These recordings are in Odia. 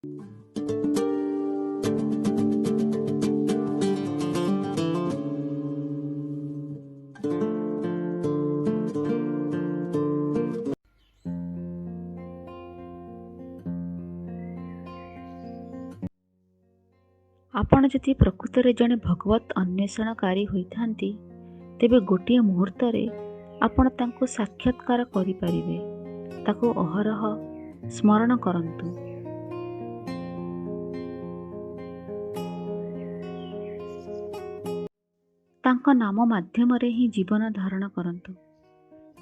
ଆପଣ ଯଦି ପ୍ରକୃତରେ ଜଣେ ଭଗବତ ଅନ୍ୱେଷଣକାରୀ ହୋଇଥାନ୍ତି, ତେବେ ଗୋଟିଏ ମୁହୂର୍ତ୍ତରେ ଆପଣ ତାଙ୍କୁ ସାକ୍ଷାତ୍କାର କରିପାରିବେ। ତାକୁ ଅହରହ ସ୍ମରଣ କରନ୍ତୁ। ତାଙ୍କ ନାମ ମାଧ୍ୟମରେ ହିଁ ଜୀବନ ଧାରଣ କରନ୍ତୁ।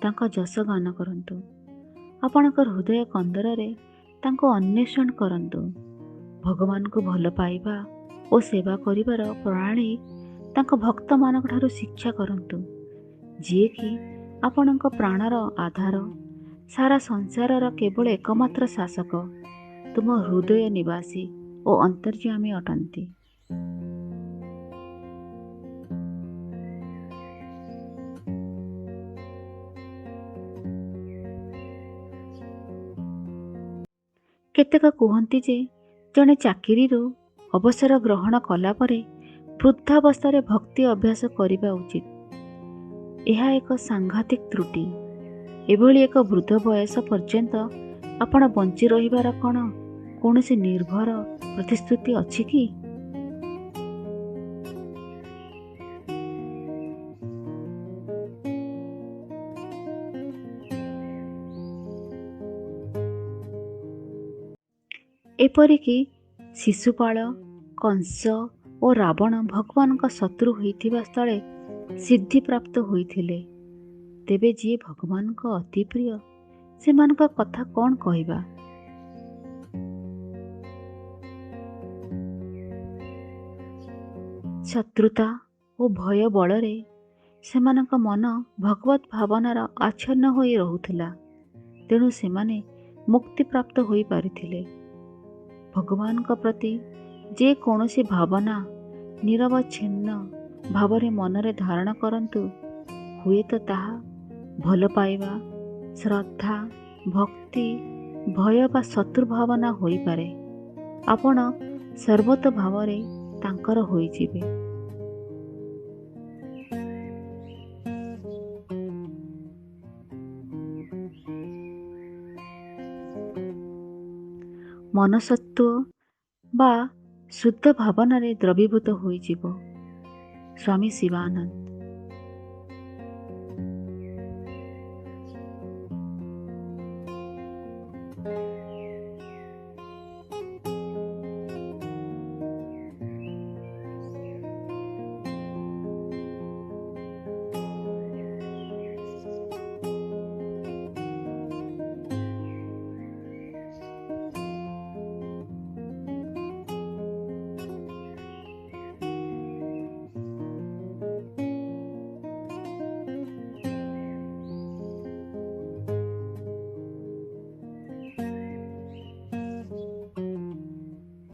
ତାଙ୍କ ଯଶ ଗାନ କରନ୍ତୁ। ଆପଣଙ୍କ ହୃଦୟ କନ୍ଦରରେ ତାଙ୍କୁ ଅନ୍ୱେଷଣ କରନ୍ତୁ। ଭଗବାନଙ୍କୁ ଭଲ ପାଇବା ଓ ସେବା କରିବାର ପ୍ରଣାଳୀ ତାଙ୍କ ଭକ୍ତମାନଙ୍କଠାରୁ ଶିକ୍ଷା କରନ୍ତୁ, ଯିଏକି ଆପଣଙ୍କ ପ୍ରାଣର ଆଧାର, ସାରା ସଂସାରର କେବଳ ଏକମାତ୍ର ଶାସକ, ତୁମ ହୃଦୟ ନିବାସୀ ଓ ଅନ୍ତର୍ଯ୍ୟାମୀ ଅଟନ୍ତି। କେତେକ କୁହନ୍ତି ଯେ ଜଣେ ଚାକିରିରୁ ଅବସର ଗ୍ରହଣ କଲା ପରେ ବୃଦ୍ଧାବସ୍ଥାରେ ଭକ୍ତି ଅଭ୍ୟାସ କରିବା ଉଚିତ। ଏହା ଏକ ସାଂଘାତିକ ତ୍ରୁଟି। ଏଭଳି ଏକ ବୃଦ୍ଧ ବୟସ ପର୍ଯ୍ୟନ୍ତ ଆପଣ ବଞ୍ଚି ରହିବାର କ'ଣ କୌଣସି ନିର୍ଭର ପ୍ରତିଶ୍ରୁତି ଅଛି କି? ଏପରିକି ଶିଶୁପାଳ, କଂସ ଓ ରାବଣ ଭଗବାନଙ୍କ ଶତ୍ରୁ ହୋଇଥିବା ସ୍ଥଳେ ସିଦ୍ଧିପ୍ରାପ୍ତ ହୋଇଥିଲେ। ତେବେ ଯିଏ ଭଗବାନଙ୍କ ଅତି ପ୍ରିୟ, ସେମାନଙ୍କ କଥା କ'ଣ କହିବା? ଶତ୍ରୁତା ଓ ଭୟ ବଳରେ ସେମାନଙ୍କ ମନ ଭଗବତ ଭାବନାର ଆଚ୍ଛନ୍ନ ହୋଇ ରହୁଥିଲା, ତେଣୁ ସେମାନେ ମୁକ୍ତିପ୍ରାପ୍ତ ହୋଇପାରିଥିଲେ। ଭଗବାନଙ୍କ ପ୍ରତି ଯେକୌଣସି ଭାବନା ନିରବଚ୍ଛିନ୍ନ ଭାବରେ ମନରେ ଧାରଣ କରନ୍ତୁ, ହୁଏତ ତାହା ଭଲ ପାଇବା, ଶ୍ରଦ୍ଧା, ଭକ୍ତି, ଭୟ ବା ଶତ୍ରୁ ଭାବନା ହୋଇପାରେ, ଆପଣ ସର୍ବତ ଭାବରେ ତାଙ୍କର ହୋଇଯିବେ। ମନସତ୍ୱ ବା ଶୁଦ୍ଧ ଭାବନାରେ ଦ୍ରବୀଭୂତ ହୋଇଯିବ। ସ୍ୱାମୀ ଶିବାନନ୍ଦ।